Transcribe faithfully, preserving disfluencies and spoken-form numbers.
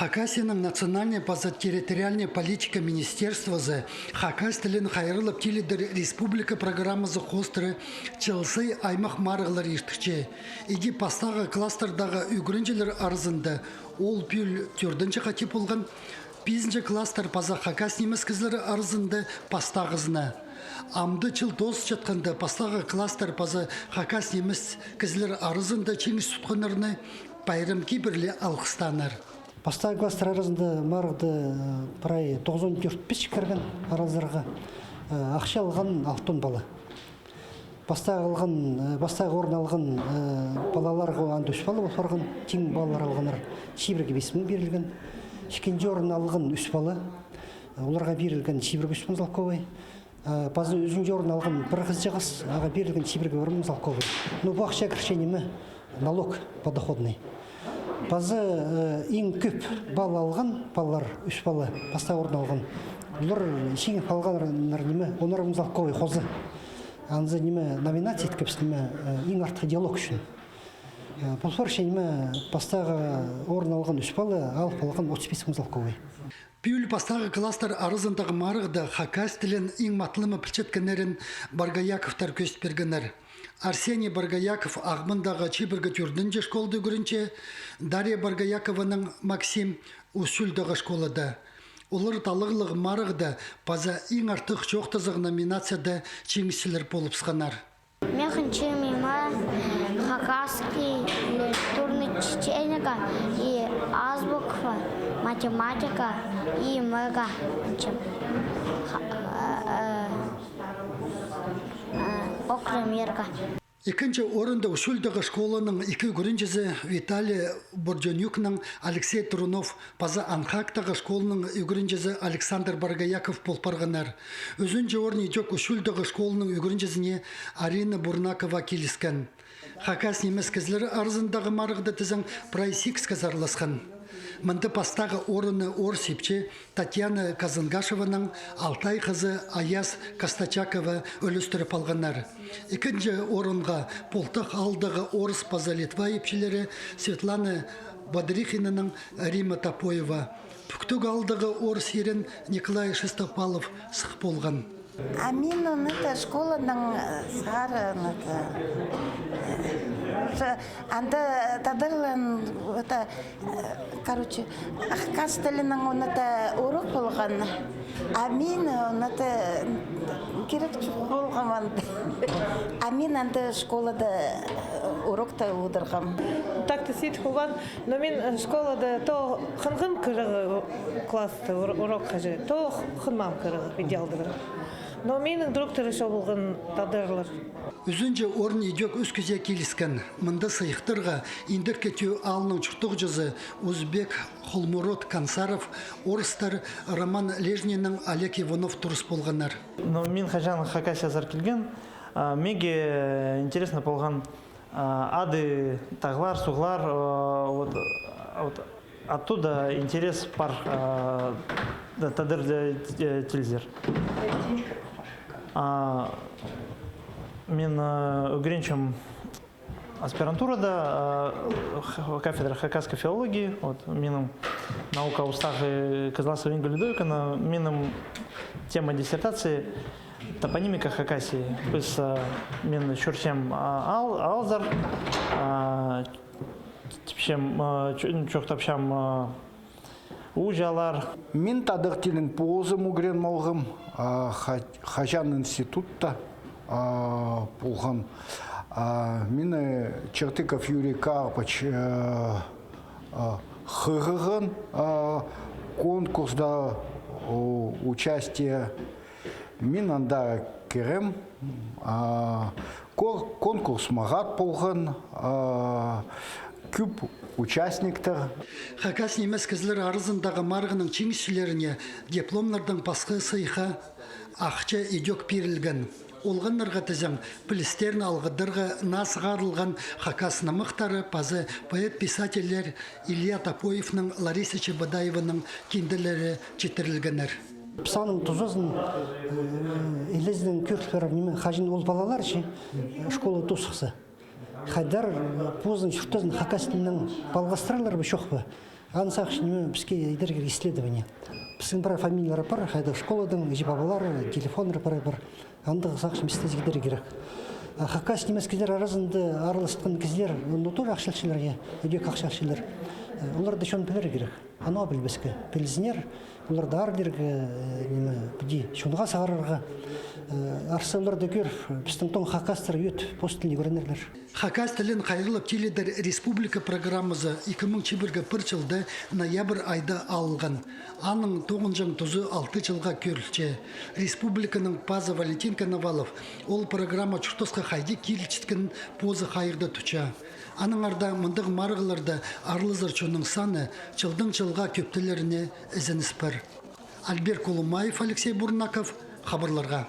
Хакасияның национальнай паза территориальнай политика министерствозы хакас тілін хайраллап тилідер республика программазы хоостыра чыл сай аймах марығлар иртірче. Іди пастағы класстардағы ӱгренҷілер аразында ол пӱӱл тӧртінҷі хати полған, пизінҷі класстар паза хакас нимес кізілер аразында пастағызына. Амды чыл тоозылчатханда пастағы класстар паза хакас нимес кізілер аразында чиңіс тутханнарны пайрам кибірле алғыстааннар. Пастағы класстар аразында марығда, э, прай тоғызон тӧрт пис кірген аразарға, э, ахча алған алтон пала. Пастағы алған, э, пастағы орын алған, э, палаларға анда ӱс пала пол парған, тиң палалар алғаннар, чибіргі пис муң пирілген. Ікінҷі орын алған ӱс пала, э, оларға пирілген чибіргі ӱс муң салковай. Э, пазы ӱзінҷі орын алған пір хызыҷағас, ағаа пирілген чибіргі пір муң салковай. Ну, пу ахча кірче ниме, налог подоходный. Пазы, э, иң кӧп балл алған палалар, ӱс пала, пастағы орын алған. Олар чиңіп алғаннар ниме, он ар муң салковай хоза. Анзы ниме, номинация иткебіс ниме, э, иң артых диалог ӱчӱн. Э, пу парча ниме, пастағы орын алған ӱс пала алып алған отыс пис муң салковай. Пӱӱл пастағы класстар аразындағы марығда хакас тілін иң матап пілчеткеннерін Боргояковтар кӧзіт пиргеннер. Арсений Боргояков Ағбандағы чибіргі тӧртінҷі школада ӱгренче, Дарья Боргоякованың Максим Усть-Чульдағы школада. Олар талғалығ марығда паза иң артых чоохтазығ номинацияда чиңісчілер полыбысханнар. Мин хынчам ниме, хакасский литературный чтениеге и азбукаға, математика и МЭК-ке хынчам. Ха-, э, э, э, окремерге. Ікінҷі орында Усть-Чульдағы школаның ікі ӱгренҷізі Виталий Борденюкнаң Алексей Трунов паза Анхактағы школаның ӱгренҷізі Александр Боргояков пол парғаннар. Ӱзінҷі орын идӧк Усть-Чульдағы школаның ӱгренҷізіне Арина Бурнакова киліскен. Хакас нимес кізілер аразындағы марығда тізең прай сигіс кізі араласхан. Мында пастағы орынны орыс ипчі Татьяна Казангашеваның алтай хызы Аяз Костачакова ӱлестіріп алғаннар. Ікінҷі орынға полтых аалдағы орыс паза Литва ипчілері Светлана Бодрихинаның Римма Топоева, пӱктіг аалдағы орыс ирен Николай Шестопалов сых полған. А мин, ну, это школаның, э, сығара, ну, это, э, анда тадарлан, это, э, короче, хакас тілінің, ну, это урок полған. А мин, ну, это кирек чох полғам анда. А мин анда школада, э, урокта одырғам. Так-то сидік полған, но мин, э, школада то хынғам кіріг класста ур-, урокха же, то хынмаам кіріг, идеалды кіріг. Но минің другтар ещё полған тадарлар. Ӱзінҷі орын идӧк ӱс кізее киліскен. Мында сыйыхтарға Индіркі Тӧӧ аалның чуртағҷызы узбек Холмурод Кансаров, орыстар Роман Лежниннең Олег Иванов турыс полғаннар. Но мин хаҷан Хакасиязар килген, а, меге интересно полған, а, ады тағлар, суғлар, а, вот, а, вот оттуда интерес пар, а, да, тадар, э, э, тілзер. А, мин, э, ӱгренчем аспирантурада, э, х-, кафедра хакасской филологии, вот, минің наука устағы Кызласова Инга Людовиковна, минің тема диссертации топонимика Хакасии. Піс, э, мин чӧрчем, а, аал-, аалзар, а, тіпчем, а, чо-, чоохтапчам, а, ууҷалар. Мин тадар тілін позым ӱгреніп алғам, а, ха-, хаҷан институтта, а, полғам. А, мині Чертыков Юрий Карпыч, э, а, хығырған, а, конкурста, о, участие. Мин анда кірем, а, кор-, конкурс мағат полған, а, кӧп участниктер. Хакас нимес кізілер аразындағы марығның чиңісчілеріне дипломнардаң пасха сыйыхха ахча идӧк пирілген. Олғаннарға тізең пілістерін алғыдарға наа сығарылған хакас нымахтары паза поэт-писательлер Илья Топоевнің, Лариса Чебодаеваның кинделері читірілгеннер. Піс аның тузазын, э, илезінең кӧріп парам, ниме, хаҷан ол палалар чи, школа тоозылча. Хайдар, э, позының чуртазын хакас тілінең палғастырарлар ба, чох па? Аны сағынчам, ниме, піске идерге кирек исследование. Пістің прай фамилиялар пар, хайдағ школадаң, іҷе-пабалары, телефоннары прай пар. Андағ сағынчам, исследовать идерге кирек. А хакас нимес кізілер аразында араласчатхан кізілер, ну, тоже ахчалчалар, я, ідӧк ахчалчалар. Э, олар даа чон пілерге кирек. Аны пілбеске, пілзіннер, олар даа аар идерге, э, ниме, піди, чонға сығарарға. Э, арса олар даа кӧр, пістің тоң хакастар ӧт пос тіліне ӱгренерлер. Хакас тілін хайраллап тиледер республика программазы ікі муң чибіргі пір чылда ноябрь айда алылған. Аның тоғынҷаң тузы алты чылға кӧрілче. Республиканың пазы Валентин Коновалов ол программа чуртасха хайди кирілчеткенін позы хайығда тутча. Аннаңар даа мындағ марығларда аралазар чонның саны чылдаң чылға кӧптелеріне ізеніс пар. Альберт Колумаев, Алексей Бурнаков, хабарларға.